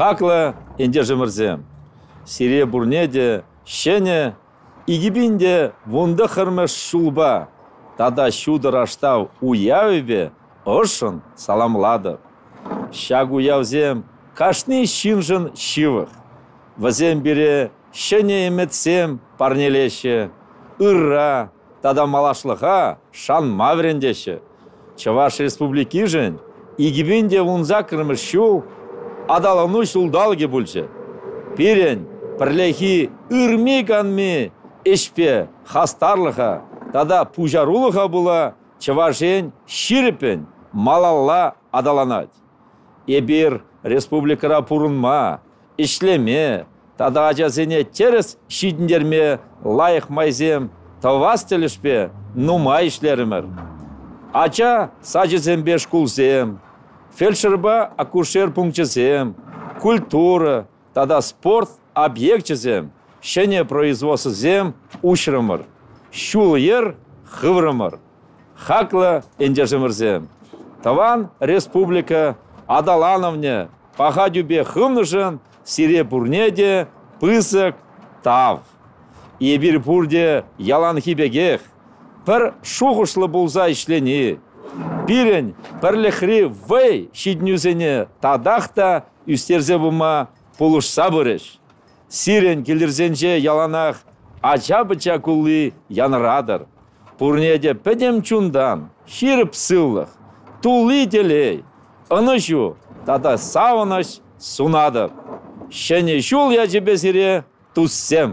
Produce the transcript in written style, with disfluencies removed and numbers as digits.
Хаклӑ ентешӗмӗрсем, сире пурне те ҫӗнӗ 2019-мӗш ҫулпа тата ҫутӑ Раштав уявӗпе ӑшшӑн саламлатӑп. Ҫак уявсем кашни ҫыншӑн ҫывӑх. Вӗсем пире ҫӗнӗ ӗмӗтсем парнелеҫҫӗ, ырра тата малашлӑха шанма вӗрентеҫҫӗ. Чӑваш Республикишӗн 2018-мӗш ҫул аталану ҫулталӑкӗ пулчӗ. Пирӗн пӗрлехи ырми-канми ӗҫпе хастарлӑха тата пуҫарулӑха пула Чӑваш Ен ҫирӗппӗн малалла аталанать. Эпир республикӑра пурӑнма, ӗҫлеме тата ачасене тӗрӗс ҫитӗнтерме лайӑх майсем тӑвас тӗлӗшпе нумай ӗҫлерӗмӗр. Ача сачӗсемпе шкулсем, фельдшерпа акушер пункчӗсем, культура тата спорт объекчӗсем, ҫӗнӗ производствӑсем уҫрӑмӑр, ҫул-йӗр хыврӑмӑр. Хаклӑ ентешӗмӗрсем, тӑван республика аталанӑвне паха тӳпе хывнӑшӑн сире пурне те пысӑк тав. Эпир пурте яланхи пекех пӗр шухӑшлӑ пулса ӗҫлени, пирӗн пӗрлӗхри вӑй ҫитӗнӳсене татах та ӳстерсе пыма пулӑшса пырӗҫ. Сирӗн килӗрсенче яланах ача-пӑча кулли янӑратӑр. Пурне те пӗтӗм чунтан ҫирӗп сывлӑх, тулли телей, ӑнӑҫу тата савӑнӑҫ сунатӑп. Ҫӗнӗ ҫул ячӗпе сире, туссем!